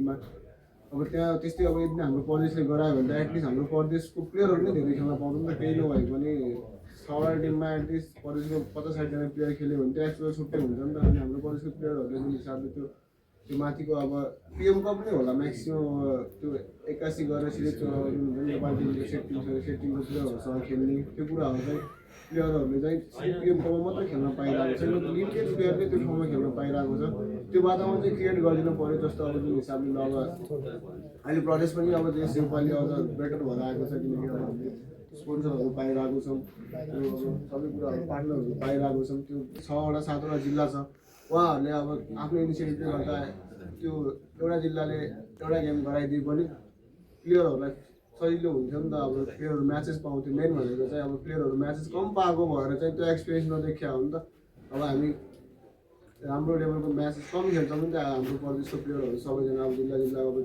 टिममा। अब त्यहाँ त्यस्तै अब यदि हाम्रो प्रदेशले गरायो भने त एटलिस्ट हाम्रो प्रदेशको प्लेयरहरू नै धेरै खेल्न पाउँछ नि त। केही नभए पनि 6वटा टिममा एटलिस्ट प्रदेशको 50-60जना प्लेयर खेल्यो भने त्यो एक्सपोजर छुट्टै हुन्छ नि त। अनि हाम्रो प्रदेशको प्लेयरहरूले जुन हिसाबले त्यो माथिको अब पिएम कप नै होला म्याक्सिमम् त्यो 81 गरेर सिधै जुन हुन्छ नि नेपाली टिमको सेट टिमको प्लेयरहरूसँग खेल्ने त्यो कुराहरू चाहिँ प्लेयरहरूले चाहिँ पिएम कपमा मात्रै खेल्न पाइरहेको छैन। लिमिटेड प्लेयरले त्यो ठाउँमा खेल्न पाइरहेको छ। त्यो वातावरण चाहिँ क्रिएट गरिदिनु पऱ्यो जस्तो अब जुन हिसाबले अब अहिले प्रदेश पनि अब देश योपालि अझ बेटर भएर आएको छ। किनकि अब हामीले स्पोन्सरहरू पाइरहेको छौँ, त्यो सबै कुराहरू पार्टनरहरू पाइरहेको छौँ। त्यो 6वटा 7वटा जिल्ला छ, उहाँहरूले अब आफ्नो इनिसिएटिभले गर्दा त्यो एउटा जिल्लाले एउटा गेम गराइदिए पनि प्लेयरहरूलाई सजिलो हुन्थ्यो नि त। अब प्लेयरहरू म्याचेस पाउँथ्यो। मेन भनेको चाहिँ अब प्लेयरहरू म्याचेस कम पाएको भएर चाहिँ त्यो एक्सपिरियन्स नदेखिया हो नि त। अब हामी राम्रो लेभलको म्याचेस कम खेल्छौँ नि त हाम्रो प्रदेशको प्लेयरहरू सबैजना। अब जिल्ला अब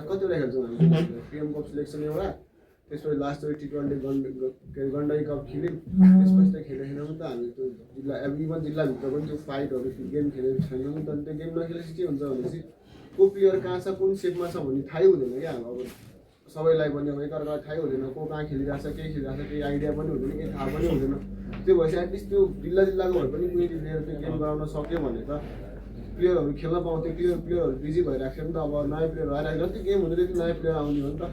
कतिवटा खेल्छौँ हामी पिएम कप सिलेक्सन एउटा, त्यसपछि लास्टमा टी20 गण्डकी कप खेल्यौँ, त्यसपछि त खेलेन नि त हामी त्यो जिल्ला इभन जिल्लाभित्र पनि त्यो फाइटहरू गेम खेलेको छैनौँ नि त। त्यो गेम नखेलेपछि के हुन्छ भनेपछि को प्लेयर कहाँ छ कुन सेपमा छ भन्ने थाहै हुँदैन क्या। अब सबैलाई पनि अब एकअर्कालाई थाहै हुँदैन को कहाँ खेलिरहेछ के खेलिरहेछ केही आइडिया पनि हुँदैन, केही थाहा पनि हुँदैन। त्यो भएपछि एटलिस्ट त्यो जिल्लाको भए पनि कुनै प्लेयर त्यो गेम गराउन सक्यो भने त प्लेयरहरू खेल्न पाउँथ्यो। प्लेयरहरू बिजी भइरहेको थियो नि त। अब नयाँ प्लेयर आइरहेको जति गेम हुँदै त्यति नयाँ प्लेयर आउने हो नि त।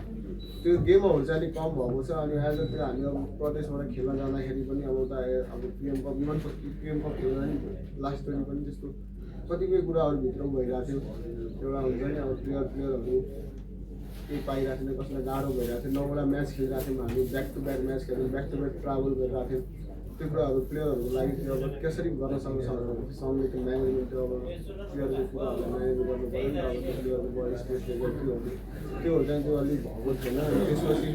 त्यो गेमहरू चाहिँ अलिक कम भएको छ। अनि एज अ त्यो हामी अब प्रदेशबाट खेल्न जाँदाखेरि पनि अब उता अब पिएम कप खेल्दा नि लास्टमा पनि त्यस्तो कतिपय कुराहरू भित्र भइरहेको थियो। एउटा हुन्छ नि अब प्लेयरहरू केही पाइरहेको थिएन, कसैलाई गाह्रो भइरहेको थियो। 9वटा म्याच खेलिरहेको थियौँ हामी, ब्याक टु ब्याक म्याच खेल्यौँ, ब्याक टु ब्याक ट्राभल गरिरहेको थियौँ। त्यो कुराहरू प्लेयरहरूको लागि थियो अब कसरी गर्न सक्छ सँगले त्यो म्यानेजमेन्ट थियो। अब प्लेयरको कुराहरूलाई म्यानेज गर्नु पऱ्यो नि त। अब त्यो प्लेयरको बडी स्ट्रेस लेभल त्योहरू चाहिँ त्यो अलिक भएको थिएन। त्यसपछि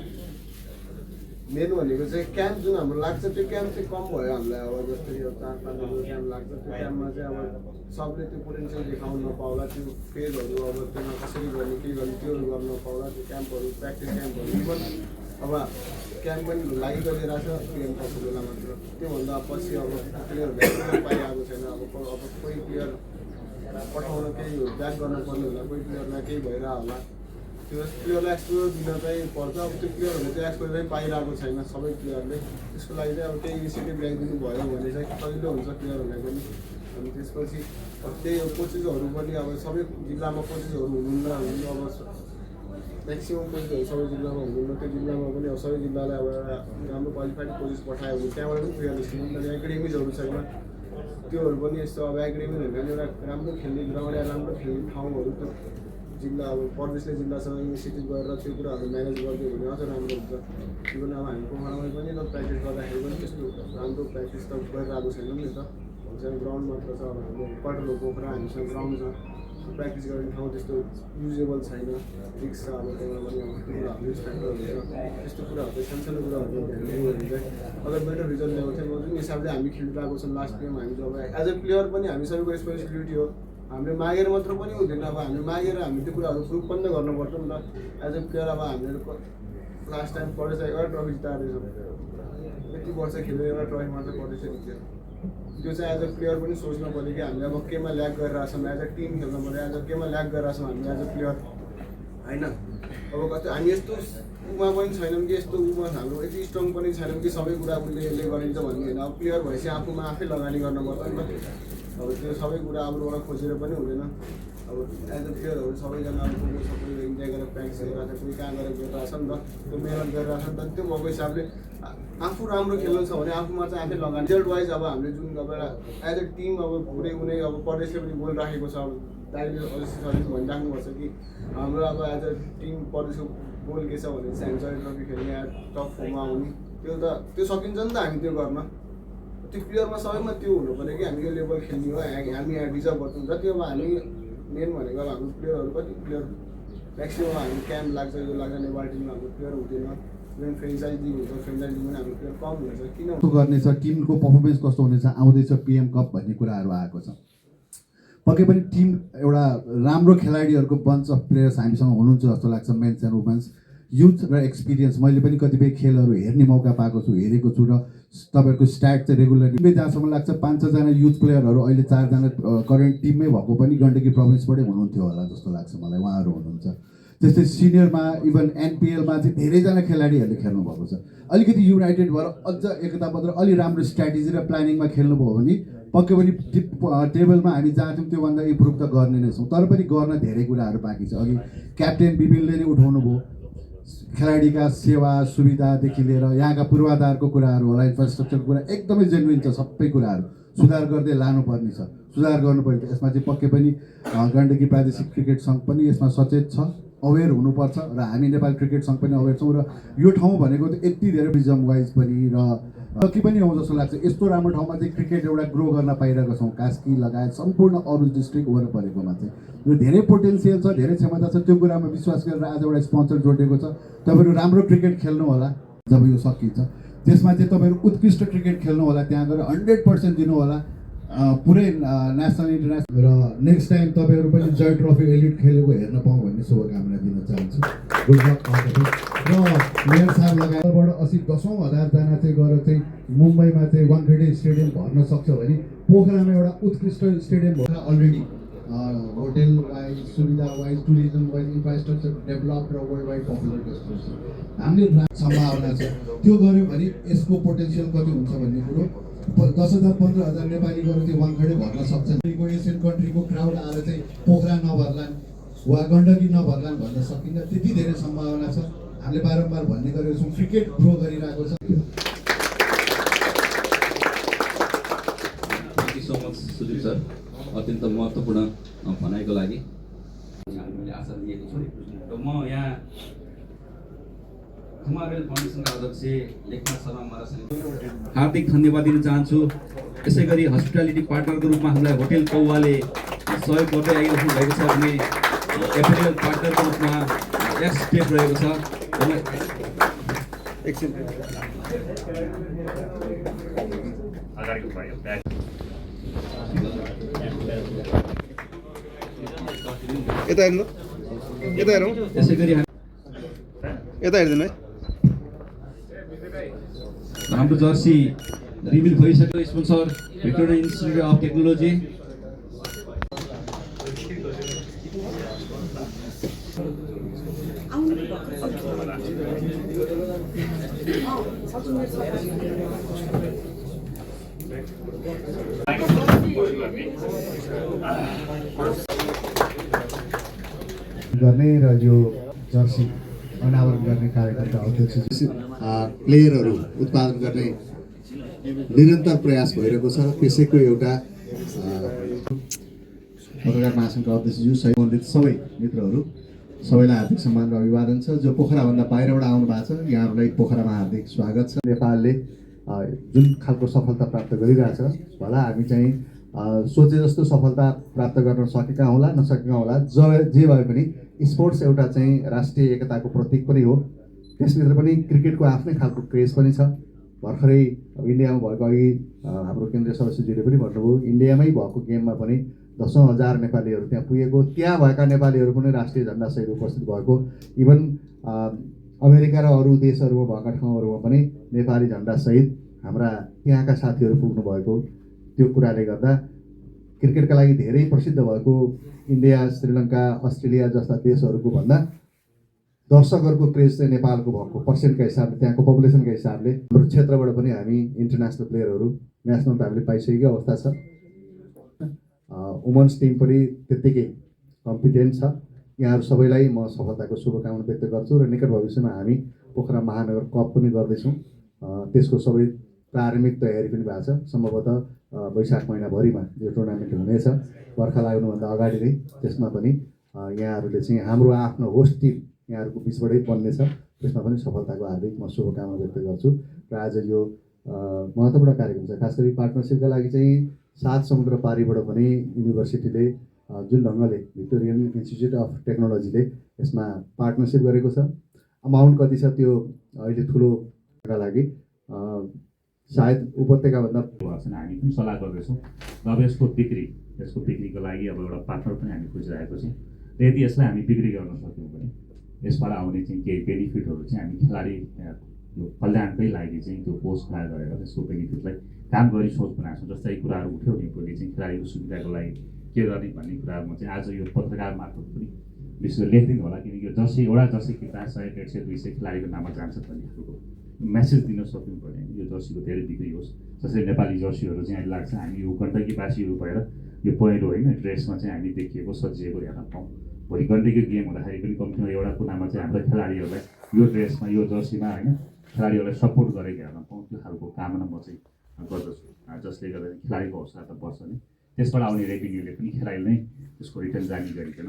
मेन भनेको चाहिँ क्याम्प जुन हाम्रो लाग्छ त्यो क्याम्प चाहिँ कम भयो हामीलाई। अब जस्तै यो 4-5 दिनको क्याम्प लाग्छ, त्यो क्याम्पमा चाहिँ अब सबले त्यो पोटेन्सियल देखाउन नपाउला, त्यो फेजहरू अब त्यसमा कसरी गर्ने के गर्ने त्योहरू गर्न नपाउला। त्यो क्याम्पहरू प्र्याक्टिस क्याम्पहरू इभन अब क्याम्प पनि लागिरहेको छ पिएम कपको बेला मात्र। त्योभन्दा पछि अब प्लेयरहरू पाइरहेको छैन। अब कोही प्लेयर पठाउन केही ब्याक गर्नुपर्ने होला, कोही प्लेयरलाई केही भइरहेको होला, त्यो प्लेयरलाई एक्सपोजर दिन चाहिँ पर्छ। अब त्यो प्लेयरहरूले चाहिँ एक्सपोजर चाहिँ पाइरहेको छैन सबै प्लेयरले। त्यसको लागि चाहिँ अब केही इनिसिएटिभ ल्याइदिनु भयो भने चाहिँ सजिलो हुन्छ प्लेयरहरूलाई पनि। अनि त्यसपछि अब त्यही कोचेसहरू पनि अब सबै जिल्लामा कोचेसहरू हुनुहुन्न। अब म्याक्सिमम् कोचेसहरू सबै जिल्लामा हुनुहुन्न। त्यो जिल्लामा पनि अब सबै जिल्लालाई अब राम्रो क्वालिफाइड कोचेस पठायो भने त्यहाँबाट पनि प्लेयर निस्किनु नि त। एकाडेमिजहरू छैन, त्योहरू पनि यस्तो अब एकाडेमीहरू भने एउटा राम्रो खेल्ने ग्राउन्ड या राम्रो खेल्ने ठाउँहरू त्यो जिल्ला अब प्रदेशले जिल्लासँग इनिसिएटिभ गरेर त्यो कुराहरू म्यानेज गरिदियो भने अझ राम्रो हुन्छ। इभन अब हामी पोखरामा पनि त प्र्याक्टिस गर्दाखेरि पनि त्यस्तो राम्रो प्र्याक्टिस त गरिरहेको छैनौँ नि त। हामीसँग ग्राउन्ड मात्र छ। अब हाम्रो क्वार्टर पोखरा हामीसँग ग्राउन्ड छ, प्र्याक्टिस गर्ने ठाउँ त्यस्तो युजेबल छैन, रिक्स छ। अब त्यहाँ पनि अब त्यो कुराहरू रिक्स फ्याक्टरहरू छ। त्यस्तो कुराहरू चाहिँ सानसानो कुराहरू ध्यान दियो भने चाहिँ अगर बेटर रिजल्ट ल्याउँछ। जुन हिसाबले हामी खेलिरहेको छौँ लास्ट गेम हामी जब एज अ प्लेयर पनि हामी सबैको रेस्पोन्सिबिलिटी हो। हामीले मागेर मात्र पनि हुँदैन, अब हामी मागेर हामी त्यो कुराहरू प्रुभ पनि त गर्नुपर्छ नि त। एज अ प्लेयर अब हामीले लास्ट टाइम प्रदेश एउटा ट्रफी जिताएको छौँ, यति वर्ष खेलेर एउटा ट्रफी मात्र प्रदेश जित्यो। त्यो चाहिँ एज अ प्लेयर पनि सोच्नु पऱ्यो कि हामीले अब केमा ल्याक गरिरहेछौँ, एज अ टिम खेल्नु पऱ्यो। एज अ केमा ल्याक गरिरहेछौँ हामी एज अ प्लेयर होइन। अब कस्तो हामी यस्तो उमा पनि छैनौँ कि यस्तो उमा हाम्रो यति स्ट्रङ पनि छैनौँ कि सबै कुरा उसले गरिन्छ भन्ने होइन। अब प्लेयर भएपछि आफूमा आफै लगानी गर्नुपर्छ नि त। अब त्यो सबै कुरा अरूबाट खोजेर पनि हुँदैन। अब एज अ प्लेयरहरू सबैजना अब सबै इन्जोय गरेर प्र्याक्टिस गरिरहेको छ, कोही कहाँ गएर गरिरहेछ नि त, त्यो मेहनत गरिरहेछ नि त। त्यो भएको हिसाबले आफू राम्रो खेल्नु छ भने आफूमा चाहिँ आफै लगानी। रिजल्ट वाइज अब हामीले जुन अब एउटा एज अ टिम अब पुरै कुनै अब प्रदेशले पनि गोल राखेको छ। अब दाइले अझै भनिराख्नुपर्छ कि हाम्रो अब एज अ टिम प्रदेशको गोल के छ भने चाहिँ हामी ट्रफी खेल्ने टप 4मा आउने। त्यो सकिन्छ नि त हामी त्यो गर्न। त्यो प्लेयरमा सबैमा त्यो हुनु पऱ्यो कि हामी यो लेभल खेल्ने हो, हामी यहाँ डिजर्भ गर्छौँ। जति अब हामी मेन भनेको अब हाम्रो प्लेयरहरू कति प्लेयर म्याक्सिमम् हामी क्याम्प लाग्छ यो लाग्छ नेपाल टिममा हाम्रो प्लेयर हुँदैन। इभन फ्रेन्चाइज लिग हुन्छ, फ्रेन्चाइज लिगमा हाम्रो प्लेयर कम हुन्छ। किन गर्नेछ, टिमको पर्फर्मेन्स कस्तो हुनेछ, आउँदैछ पिएम कप भन्ने कुराहरू आएको छ। पक्कै पनि टिम एउटा राम्रो खेलाडीहरूको बन्च अफ प्लेयर्स हामीसँग हुनुहुन्छ जस्तो लाग्छ। मेन्स एन्ड वुमेन्स युथ र एक्सपिरियन्स मैले पनि कतिपय खेलहरू हेर्ने मौका पाएको छु, हेरेको छु र तपाईँहरूको स्ट्याट चाहिँ रेगुलरली जहाँसम्म लाग्छ 5-6जना युथ प्लेयरहरू अहिले 4जना करेन्ट टिममै भएको पनि गण्डकी प्रोभिन्सबाटै हुनुहुन्थ्यो होला जस्तो लाग्छ मलाई, उहाँहरू हुनुहुन्छ। त्यस्तै सिनियरमा इभन एनपिएलमा चाहिँ धेरैजना खेलाडीहरूले खेल्नु भएको छ। अलिकति युनाइटेड भएर अझ एकताबद्ध अलि राम्रो स्ट्राटेजी र प्लानिङमा खेल्नुभयो भने पक्कै पनि टेबलमा हामी जहाँ थियौँ त्योभन्दा इम्प्रुभ त गर्ने नै छौँ, तर पनि गर्न धेरै कुराहरू बाँकी छ। अघि क्याप्टेन बिपिनले नै उठाउनु भयो, खेलाडीका सेवा सुविधादेखि लिएर यहाँका पूर्वाधारको कुराहरू होला, इन्फ्रास्ट्रक्चरको कुरा एकदमै जेन्युन छ। सबै कुराहरू सुधार गर्दै लानुपर्ने छ, सुधार गर्नुपर्ने छ। यसमा चाहिँ पक्कै पनि गण्डकी प्रादेशिक क्रिकेट सङ्घ पनि यसमा सचेत छ, अवेर हुनुपर्छ र हामी नेपाल क्रिकेट सङ्घ पनि अवेर छौँ। र यो ठाउँ भनेको त यति धेरै टुरिज्म वाइज पनि र जति पनि हो जस्तो लाग्छ। यस्तो राम्रो ठाउँमा चाहिँ क्रिकेट एउटा ग्रो गर्न पाइरहेको छौँ, कास्की लगायत सम्पूर्ण अरू डिस्ट्रिक्ट वरपरिकोमा चाहिँ र धेरै पोटेन्सियल छ, धेरै क्षमता छ। त्यो कुरामा विश्वास गरेर आज एउटा स्पोन्सर जोडिएको छ। तपाईँहरू राम्रो क्रिकेट खेल्नु होला जब यो सकिन्छ, त्यसमा चाहिँ तपाईँहरू उत्कृष्ट क्रिकेट खेल्नु होला, त्यहाँ गएर 100% दिनु होला पुरै नेसनल इन्टरनेसनल। र नेक्स्ट टाइम तपाईँहरू पनि जय ट्रफी एलिट खेलेको हेर्न पाऊँ भन्ने शुभकामना दिन चाहन्छु। Good lock. र मेयर साहब लगायतबाट 80,000-10,000जना चाहिँ गएर चाहिँ मुम्बईमा चाहिँ वानखेडे स्टेडियम भर्न सक्छ भने पोखरामा एउटा उत्कृष्ट स्टेडियम भएर अलरेडी होटेल वाइज, सुविधा wise, tourism wise, infrastructure develop र वर्ल्ड वाइड पपुलर डेस्टिनेसन हामीले सम्भावना छ। त्यो गऱ्यो भने यसको पोटेन्सियल कति हुन्छ भन्ने कुरो 10,000-15,000 नेपाली गएर चाहिँ वानखेडे भर्न सक्छन्। एसियन कन्ट्रीको क्राउड आएर चाहिँ पोखरा नभर्लान् वा गण्डकी नभर्लान् भन्न सकिन्न। त्यति धेरै सम्भावना छ। हामीले बारम्बार भन्ने गरेको छौँ, क्रिकेट ग्रो गरिरहेको छ। Thank you so much Sudeep sir, अत्यन्त महत्त्वपूर्ण भनाइको लागि मैले आशा दिएको छु। र म यहाँ खमारेल फाउन्डेसनका अध्यक्ष लेखनाथ शर्मा महाराजलाई हार्दिक धन्यवाद दिन चाहन्छु। यसै गरी हस्पिटालिटी पार्टनरको रूपमा हामीलाई होटेल कौवाले सहयोग गर्दै आइरहनु भएको छ भने एफएल पार्टनरको रूपमा एक्स स्टेप रहेको छ। यता हेर्नु, यता हेरौँ, यसै गरी यता हेरिदिनु है। हाम्रो जर्सी रिभिल भइसक्यो। Sponsor Victoria institute of technology. गर्ने र यो जर्सी अनावरण गर्ने कार्यक्रमका अध्यक्ष प्लेयरहरू उत्पादन गर्ने निरन्तर प्रयास भइरहेको छ। त्यसैको एउटा पत्रकार महासङ्घका अध्यक्षज्यू सम्बन्धित सबै मित्रहरू सबैलाई हार्दिक सम्मान र अभिवादन छ। जो पोखराभन्दा बाहिरबाट आउनु भएको छ यहाँहरूलाई पोखरामा हार्दिक स्वागत छ। नेपालले जुन खालको सफलता प्राप्त गरिरहेछ, होला हामी चाहिँ सोचे जस्तो सफलता प्राप्त गर्न सकेका होला नसकेका होला, जे भए पनि स्पोर्ट्स एउटा चाहिँ राष्ट्रिय एकताको प्रतीक पनि हो। त्यसभित्र पनि क्रिकेटको आफ्नै खालको क्रेज पनि छ। भर्खरै इन्डियामा भएको, अघि हाम्रो केन्द्रीय सदस्यज्यूले पनि भन्नुभयो, इन्डियामै भएको गेममा पनि 10,000 नेपालीहरू त्यहाँ पुगेको, त्यहाँ भएका नेपालीहरू पनि राष्ट्रिय झन्डासहित उपस्थित भएको। इभन अमेरिका र अरू देशहरूमा भएका ठाउँहरूमा पनि नेपाली झन्डासहित हाम्रा त्यहाँका साथीहरू पुग्नु भएको। त्यो कुराले गर्दा क्रिकेटका लागि धेरै प्रसिद्ध भएको इन्डिया, श्रीलङ्का, अस्ट्रेलिया जस्ता देशहरूको भन्दा दर्शकहरूको क्रेज चाहिँ नेपालको भएको पर्सेन्टका हिसाबले, त्यहाँको पपुलेसनका हिसाबले हाम्रो क्षेत्रबाट पनि हामी इन्टरनेसनल प्लेयरहरू नेसनल त हामीले पाइसकेको अवस्था छ। वुमन्स टिम पनि त्यत्तिकै कम्पिटेन्ट छ। यहाँहरू सबैलाई म सफलताको शुभकामना व्यक्त गर्छु र निकट भविष्यमा हामी पोखरा महानगर कप पनि गर्दैछौँ। त्यसको सबै प्रारम्भिक तयारी पनि भएको छ। सम्भवतः वैशाख महिनाभरिमा यो टुर्नामेन्ट हुनेछ, बर्खा लाग्नुभन्दा अगाडि नै। त्यसमा पनि यहाँहरूले चाहिँ हाम्रो आफ्नो होस्ट टिम यहाँहरूको बिचबाटै बन्नेछ। त्यसमा पनि सफलताको हार्दिक म शुभकामना व्यक्त गर्छु। र आज यो महत्त्वपूर्ण कार्यक्रम छ, खास गरी पार्टनरसिपका लागि चाहिँ 7 समुद्र पारीबाट पनि युनिभर्सिटीले जुन ढङ्गले भिक्टोरियन इन्स्टिच्युट अफ टेक्नोलोजीले यसमा पार्टनरसिप गरेको छ। अमाउन्ट कति छ त्यो अहिले ठुलोका लागि सायद उपत्यकाभन्दा हामी पनि सल्लाह गर्दैछौँ। अब यसको बिक्रीको लागि अब एउटा पार्टनर पनि हामी खोजिरहेको छौँ। र यदि यसलाई हामी बिक्री गर्न सक्यौँ भने यसबाट आउने चाहिँ केही बेनिफिटहरू चाहिँ हामी खेलाडी यो कल्याणकै लागि चाहिँ त्यो कोष खडा गरेर त्यसको बेनिफिटलाई काम गरी सोच बनाएको छ। जस्तै कुराहरू उठ्यो नि भोलि चाहिँ खेलाडीको सुविधाको लागि के गर्ने भन्ने कुराहरूमा चाहिँ आज यो पत्रकार मार्फत पनि विशेष लेखिदिनु होला, किनकि यो जर्सी एउटा जर्सी किन्दा 100, 150, 200 खेलाडीको नाममा जान्छ भन्ने खालको मेसेज दिन सक्नु पर्ने। यो जर्सीको धेरै बिक्री होस्, जस्तै नेपाली जर्सीहरू चाहिँ अहिले लाग्छ हामी यो गण्डकीवासीहरू भएर यो पहिरो होइन ड्रेसमा चाहिँ हामी देखिएको सजिएको हेर्न पाऊँ। भोलि गण्डकी गेम हुँदाखेरि पनि कम्तीमा एउटा कुनामा चाहिँ हाम्रो खेलाडीहरूलाई यो ड्रेसमा यो जर्सीमा होइन खेलाडीहरूलाई सपोर्ट गरेको हेर्न पाऊँ, त्यो खालको कामना म चाहिँ गर्दछु, जसले गर्दा खेलाडीको हौसला त बढ्छ नै, त्यसबाट आउने रेभिन्यूले पनि खेलाडीले नै त्यसको रिटर्न जाने गरिकन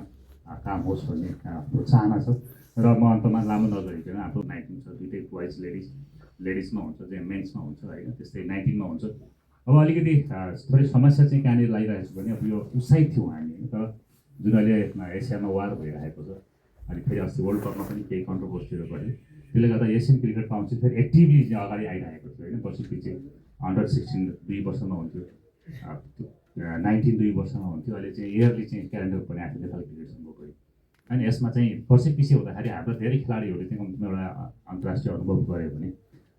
काम होस् भन्ने हाम्रो चाहना छ। र म अन्तमा लामो नगरिकन हाम्रो 19 छ, दुइटै बोइज लेडिजमा हुन्छ, चाहिँ मेन्समा हुन्छ होइन, त्यस्तै 19मा हुन्छ। अब अलिकति थोरै समस्या चाहिँ कहाँनिर लागिरहेको छ भने अब यो उत्साहित थियौँ हामी, तर जुन अहिले एसियामा वार भइरहेको छ, अनि फेरि अस्ति वर्ल्ड कपमा पनि केही कन्ट्रोभर्सीहरू भयो, त्यसले गर्दा एसियन क्रिकेट काउन्सिल फेरि एक्टिभली चाहिँ अगाडि आइरहेको थियो होइन। पछि पछि अन्डर 16 2 वर्षमा हुन्थ्यो, 19 2 वर्षमा हुन्थ्यो, अहिले चाहिँ इयरली चाहिँ क्यालेन्डर पनि आएको नेपाली क्रिकेट सङ्घको पनि। अनि यसमा चाहिँ पछि पछि हुँदाखेरि हाम्रो धेरै खेलाडीहरूले चाहिँ कम्तीमा एउटा अन्तर्राष्ट्रिय अनुभव गऱ्यो भने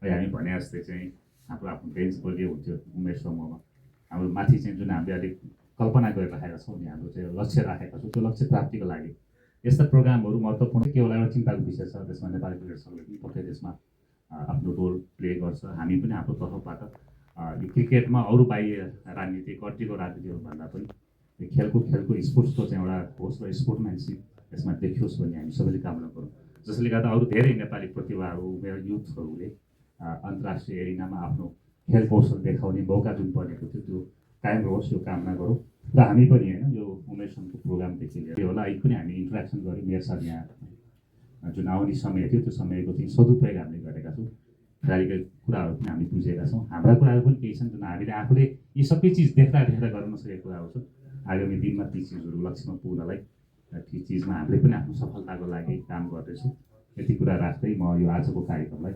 अहिले हामी भने जस्तै चाहिँ हाम्रो आफ्नो बेन्च बलियो हुन्थ्यो उमेर समूहमा। हाम्रो माथि चाहिँ जुन हामीले अलिक कल्पना गरिराखेका छौँ नि, हाम्रो चाहिँ लक्ष्य राखेका छौँ, त्यो लक्ष्य प्राप्तिको लागि यस्ता प्रोग्रामहरू महत्त्वपूर्ण केवल एउटा चिन्ताको विषय छ। त्यसमा नेपाली क्रिकेट सङ्घले पनि पक्कै त्यसमा आफ्नो रोल प्ले गर्छ। हामी पनि हाम्रो तर्फबाट यो क्रिकेटमा अरू बाह्य राजनीति कन्ट्रीको राजनीतिहरूभन्दा पनि खेलको स्पोर्ट्सको चाहिँ एउटा होस् र स्पोर्ट्सम्यानसिप यसमा देखियोस् भन्ने हामी सबैले कामना गरौँ, जसले गर्दा अरू धेरै नेपाली प्रतिभाहरू मेरो युथहरूले अन्तर्राष्ट्रिय एरिनामा आफ्नो खेल कौशल देखाउने मौका जुन बनेको थियो त्यो कायम रहोस्, यो कामना गरौँ। र हामी पनि होइन यो उमेशनको प्रोग्रामदेखि लिएर होला अहिले पनि हामी इन्ट्रेक्सन गऱ्यौँ। मेरो साथ यहाँ जुन आउने समय थियो त्यो समयको चाहिँ सदुपयोग हामीले गरेका छौँ, खेलाडीको कुराहरू पनि हामी बुझेका छौँ, हाम्रा कुराहरू पनि केही छन् जुन हामीले आफूले यी सबै चिज देख्दा गर्न नसकेको कुराहरू छ। आगामी दिनमा ती चिजहरू लक्ष्यमा पुग्नलाई ती चिजमा हामीले पनि आफ्नो सफलताको लागि काम गर्दैछौँ। यति कुरा राख्दै म यो आजको कार्यक्रमलाई